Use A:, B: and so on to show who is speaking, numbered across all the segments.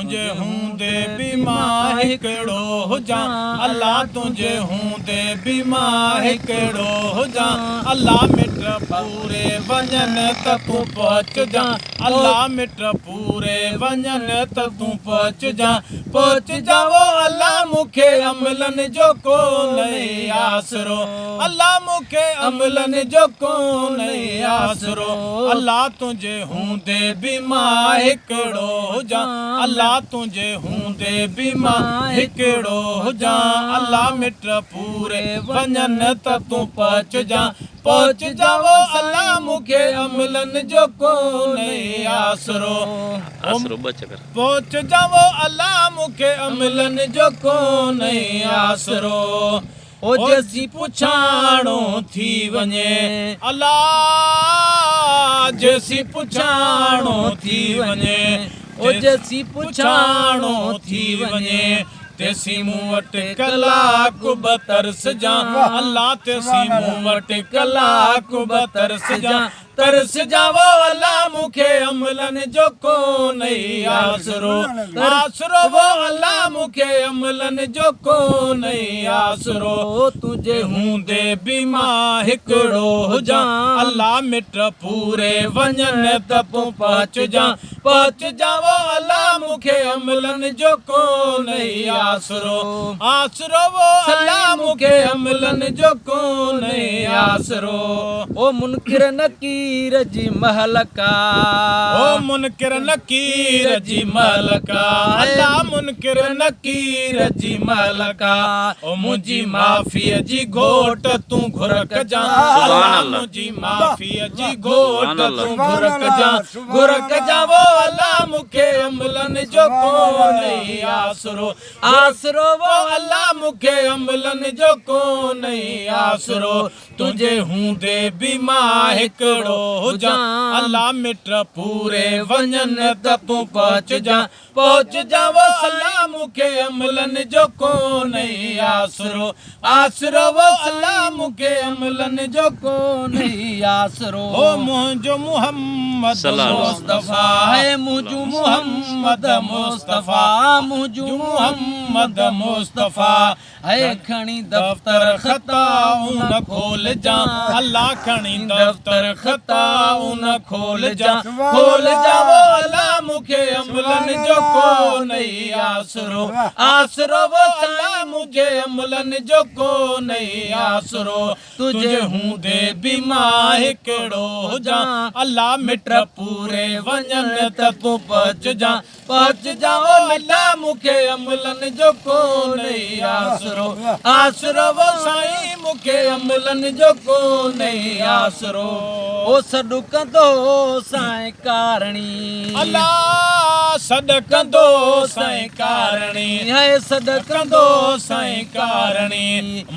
A: تنهنجي هوندي به مان هڪڙو هجان الله تنهنجي هوندي به مان هڪڙو هجان الله مٽ پوري وڃن ته تون پهچجان الله مٽ پوري وڃن ته تون پهچجان پهچجان او الله مون کي عملن جو ڪونهي آسرو الله مون کي عملن جو ڪونهي آسرو الله تنهنجي هوندي به مان هڪڙو هجان الله تنهنجي هوندي به مان هڪڙو هجان الله مٽ پوري وڃن ته تون پهچجان پهچجان او الله مون کي عملن جو ڪونهي آسرو
B: آسرو ٻه چڪر.
A: پهچجان او الله مون کي عملن جو ڪونهي آسرو او جيسين پڇاڻو ٿي وڃي الله جيسين پڇاڻو ٿي وڃي او جيسين پڇاڻو ٿي وڃي تيسين مون وٽ ڪلاڪ ٻه ترسجان الله تيسين مون وٽ ڪلاڪ ٻه ترسجان ترسجان او الله مون کي عملن جو ڪونهي آسرو آسرو او الله مون کي عملن جو ڪونهي آسرو تنهنجي هوندي به مان هڪڙو هجان الله مٽ پوري وڃن ته تون پهچجان پهچجان او الله مون کي عملن جو ڪونهي آسرو آسرو او الله مون کي عملن جو ڪونهي آسرو.
C: او منڪر نڪير جي مهلقا.
A: او منڪر نڪير جي مهلقا. الله منڪر نڪير جي مهلقا. او منهنجي معافيء جي گهوٽ تون گهر ڪجان. الله منهنجي معافيء جي گهوٽ تون گهر ڪجان. گهر ڪجان او الله مون کي عملن جو ڪونهي آسرو. آسرو او الله مون کي عملن جو ڪونهي آسرو. تنهنجي هوندي به مان هڪڙو هجان الله مٽ پوري وڃن ته تون پهچجان پهچجان او الله مون کي عملن جو ڪونهي آسرو آسرو او الله مون کي عملن جو
C: ڪونهي آسرو.
A: هو منهنجو محمد مصطفيٰ هي منهنجو محمد مصطفيٰ منهنجو محمد مصطفيٰ.
C: هي کڻي دفتر
A: خطائون نه کولجان الله کڻي دفتر خطائون نه کولجان کولجان او الله مون کي عملن جو ڪونهي آسرو آسرو او الله مون کي عملن جو ڪونهي آسرو تنهنجي هوندي به مان هڪڙو هجان الله مٽ پوري وڃن ته تون پهچجان پهچجان او الله مون کي عملن جو ڪونهي آسرو آسرو او سائين مون کي عملن جو ڪونهي آسرو.
C: او سڏ ڪندو سائين ڪارڻي.
A: الله سڏ ڪندو سائين ڪارڻي.
C: هي سڏ
A: ڪندو سائين ڪارڻي.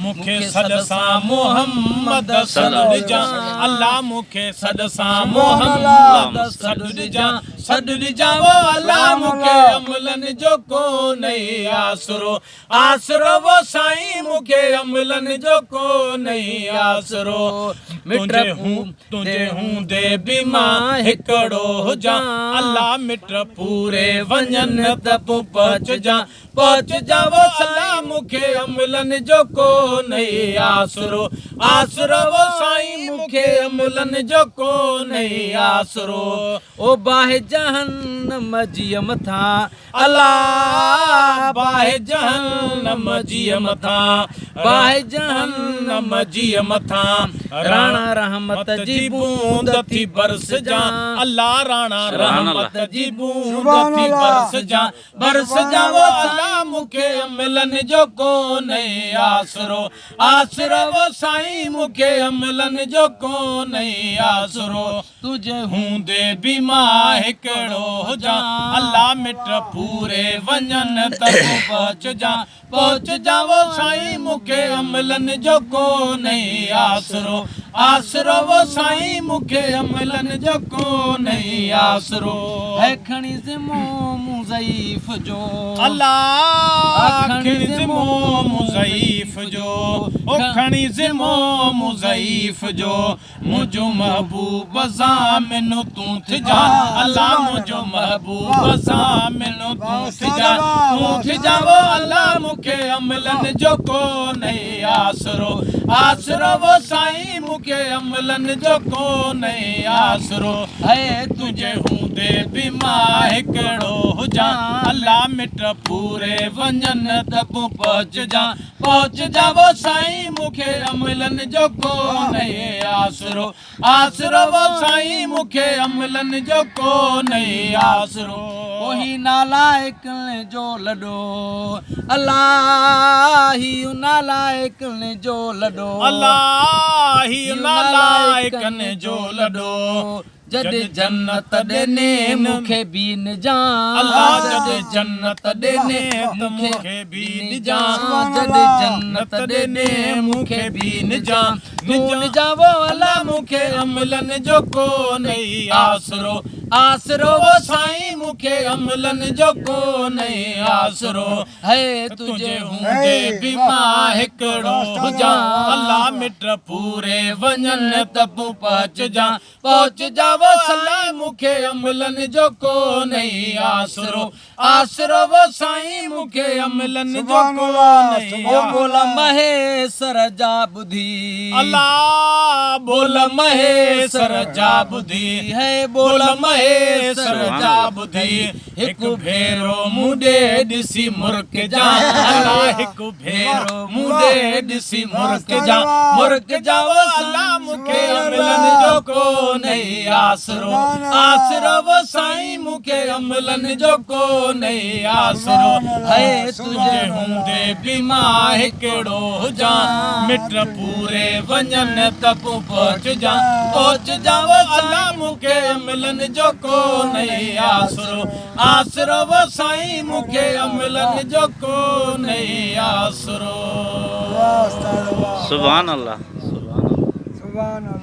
A: مون کي سڏ سان محمد سڏ ڏجان الله مون کي سڏ سان محمد سڏ ڏجان. سڏ ڏجان او الله مون کي عملن جو ڪونهي آسرو آسرو او سائين مون کي عملن جو ڪونهي آسرو تنهنجي تنهنجي هوندي به مان هڪڙو هجان الله مٽ پوري وڃن ته تون پهچجان پهچجان او الله مون کي عملن جو ڪونهي آسرو آسرو او سائين مون کي عملن جو ڪونهي آسرو.
C: او باهه جهنم جي مٿان
A: الله باهه جهنم جي مٿان باهه جهنم جي مٿان
C: راڻا رحمت جي
A: بوند ٿي برسجان الله راڻا رحمت جي بوند ٿي برسجان برسجان او الله مون کي عملن جو ڪونهي آسرو آسرو او سائين مون کي عملن جو ڪونهي آسرو تنهنجي هوندي به مان هڪڙو هجان الله مٽ پوري وڃن ته تون پهچجان پهچجان او سائين مون کي عملن جو ڪونهي آسرو. آسرو وو سائين مون کي عملن جو ڪونهي آسرو.
C: هي کڻي ذمو مون ضعيف جو.
A: الله کڻي ذمو مون ضعيف جو او کڻي ذمو مون ضعيف جو منهنجو محبوب ضامن تون ٿجان الله منهنجو محبوب ضامن تون ٿجان تون ٿجان وو الله مون کي عملن جو ڪونهي آسرو آسرو وو سائين مون کي عملن جو ڪونهي آسرو
C: هي
A: تنهنجي هوندي به مان هڪڙو هجان الله مٽ پوري وڃن ته پوء پهچجان پهچجان وو سائين مون کي عملن جو ڪونهي آسرو آسرو وو سائين مون کي عملن جو ڪونهي آسرو.
C: او هي نالائقن جو لڏو الله هي نالائقن جو لڏو.
A: الله هي نالائقن جو لڏو.
C: جڏهن جنت ڏني مون کي به ڏجان.
A: الله جڏهن جنت ڏني ته مون کي به ڏجان.
C: جڏهن جنت ڏني مون کي به ڏجان. تون ڏجان وو الله
A: مون کي عملن جو ڪونهي آسرو.
C: آسرو
A: وو سائين مون کي عملن جو ڪونهي آسرو.
C: هي
A: تنهنجي هوندي به مان هڪڙو هجان. الله مٽ پوري وڃن ته پوء پهچجان. پهچجان وو سائين مون کي عملن جو ڪونهي آسرو. آسرو وو سائين مون کي عملن جو ڪونهي.
C: او ٻول مهيسر جا ٻڌي.
A: الله ٻول مهيسر جا ٻڌي.
C: هي
A: ٻول مهيسر جا ٻڌي. هڪ ڀيرو مون ڏي ڏسي مرڪجان. الله هڪ ڀيرو مون ڏي ڏسي مرڪجان. مرڪجان وو الله مون کي عملن جو ڪونهي آسرو. آسرو وو سائين مون کي عملن جو ڪونهي آسرو.
C: هي
A: تنهنجي هوندي به مان هڪڙو هجان. مٽ پوري وڃن ته پوء پهچجان. پهچجان وو الله مون کي عملن جو ڪونهي آسرو. آسرو وو سائين مون کي عملن جو ڪونهي آسرو.
B: سبحان الله سبحان الله.